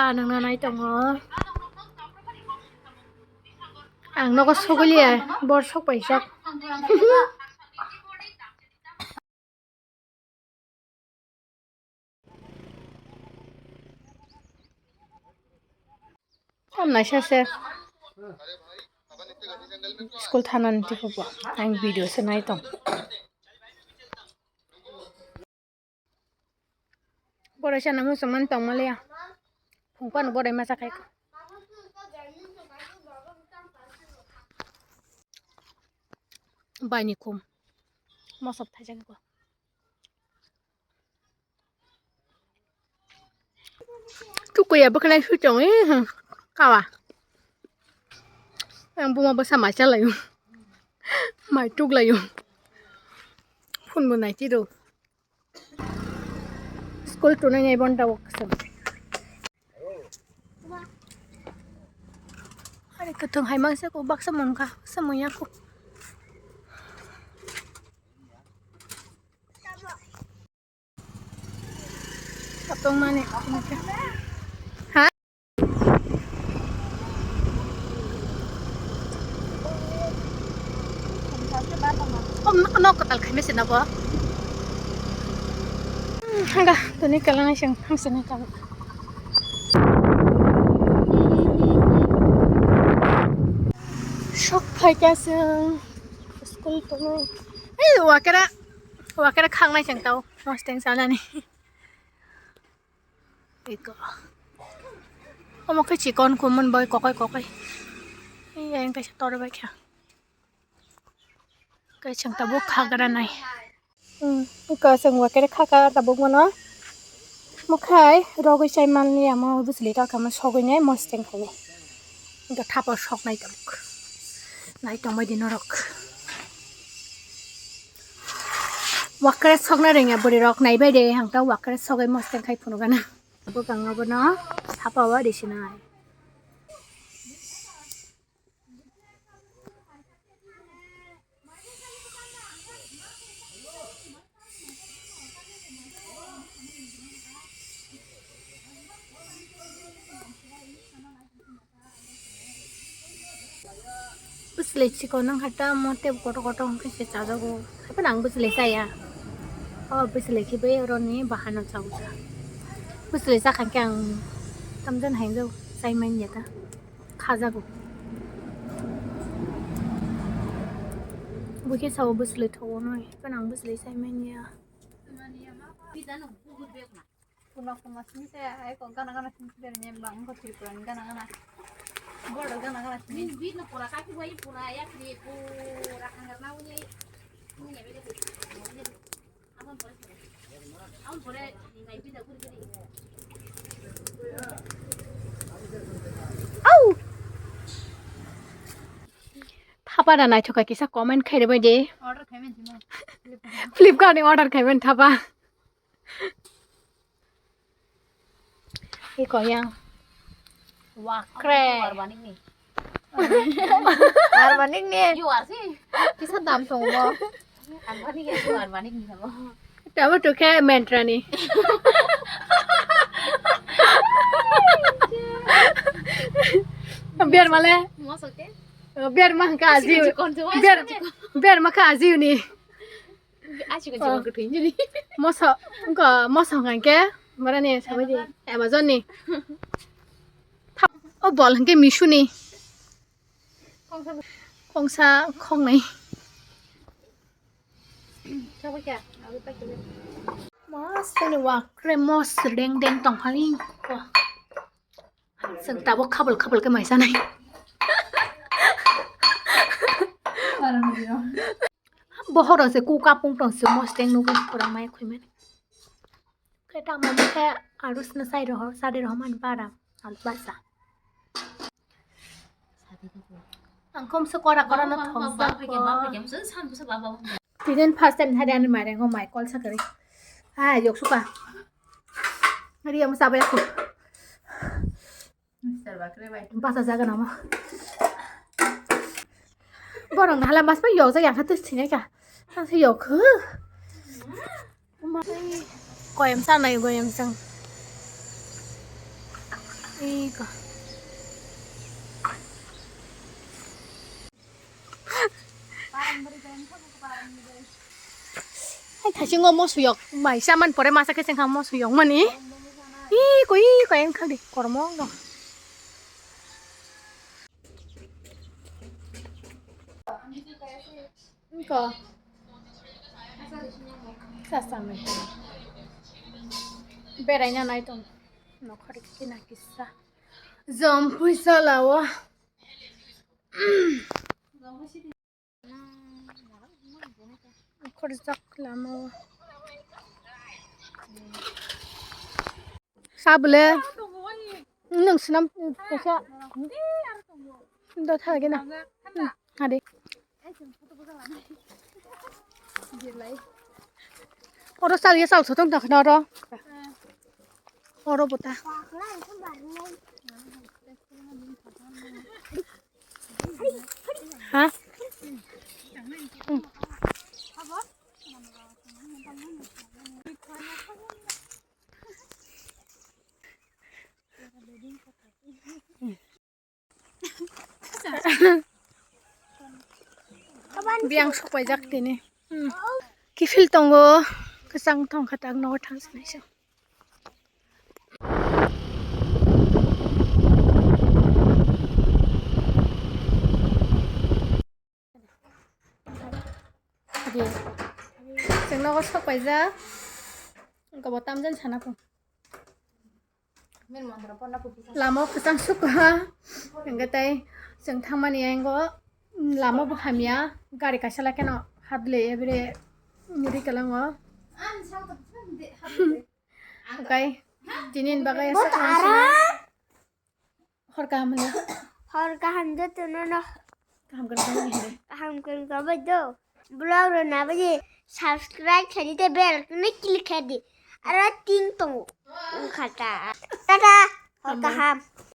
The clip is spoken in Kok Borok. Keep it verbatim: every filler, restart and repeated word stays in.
Ah, nang nanai tongo. Ang nogo sogwi liya, bor sok pai sok. Tam naisa se. School thanani twi khe bo ang video se nai tong. Borai sana muchung mani tong maliya. Phung phano borai masa khai. Baini khum. Mosok thaijak ko. Tukuya bwkhwnai sui tong, eh, hmm, kawa. Ang buma bwsa mai chalaio. Mai tuklaio. Phone bo nai tiro. School tunai nai bonta wak se. Ari kutung hai mangsa ko baksa mangka, baksa mangya ko. Katong mani. Ha? Om nok katal khaime se nabo. Hanga tuni kalang sing hang sini kang. Sok phaikha sing school tungwi. Ei wakera, wakera khangnai sing tao mosteng sanani. Eko. Omo khe chikon kumon bai kokai kokai. Ei, ayang kaisa tor bai kha. Kaisa tabuk khagra nai. Hmm, eko chwng wakere khaka tabuk mano. Mokhai rogwi chai manliya mo bwsli rok kama sogwi nai mosteng khai. Eko thapa sok nai tabuk. Nai tongbai di norok. Wakre sokna rengya bwrwi rok naibai de hangta wakre sogwi mosteng khai phunukana. Bwkang abono thapa o risinai. Bwswlwi chikon wngkha ta, mo tei kotor kotor wngkhe se chajago. Haphano ang bwswlwi chaya. O bwswlwi khe bai oroni bahano chago ta. Bwswlwi chakha khe ang tamjani hai wngjago, chai manya ta. Khajago. Bo khe sao bwswlwi thogo noi, haphano ang bwswlwi chai manya. Kuna kuma sini saya, ayo kok gana gana sini saya nyembang kok Tripura gana gana. Borok gana gana sini. Bini bini pura kaki wai pura ya kri pura hangar na wuni. Wuni ya bega. Aun pore, aun pore ngai bida kuri kuri. Au! Thapa da naithoka kisa comment khairwbai de. Order khaiman timo. Flipkart ni order khaiman thapa. Iko yang. Wakre. Arbanik ni. Arbanik ni. You are si. Kisa dam tongo. Arbanik ya, you Arbanik ni sabo. Tamo to khe mentra ni. Biar male. Mosok ke? Biar mah ka aji. Biar, biar mah ka aji ni. Achi ko chikon kwthwi hinjani. Moso, wngkha moso hwnkha khe, borani sabai di, Amazon ni. Thap, o bol hwnkhe Meesho ni. Khongsa, khongnai. Mostly wakre, mos deng deng tongphani. Chwng tabuk khabul khabul khe mai sanai. Bohoro se ku kapung tong se mosteng nugwi pura mai khoi mani. Khe tamo khe arus na sai roho sade roho man bara al basa. Ang kom se kora kora na thong sa. Tiden first time hari ani mare ngo mai kol sakari. Ha yok suka. Hari yang sabai aku. Basa jaga nama. Borong hala mas pa yok jaga yang khatis sini ka. Ang se yok. Koyam sanai goyam sang. Iko. Hai thasingo mosuyok mai saman pore masa khe chengkha mosuyok mani. Iko iko engkhak di kormo no. Ko. Sasa mai. Beraina nai tong. Nokhor kina kisa. Jom puisa lawa. Nokhor jak lama. Sabule. Nung sinam kisa. Do thage na. Hadi. Oro sal ya sal sotong tak na oro. Oro bota. Ha? Biyang sokpaijak tini. Hmm. Kiphil tongo, kwchang tongkha tak nogo thang sinai se. Chwng nogo sok paijak. Wngkha bo tamjani sana kho. Lama o kwchang sukha. Hwnkhe tei chwng thangmani yango lama bo hamya. Gari kaisa lai kheno hadle ebire ri kwlango. Hwnkhe tini ni bagwi aswk. Hor kaham hwnwi. Hor kaham jotono no. Kaham kwrwng tongwi hwnwi. Kaham kwrwng tongwi do. Vlog rw nabaidi subscribe khaidi tei bell icon click khaidi. Aro ting tongo. Wngkha ta. Tata. Hor kaham.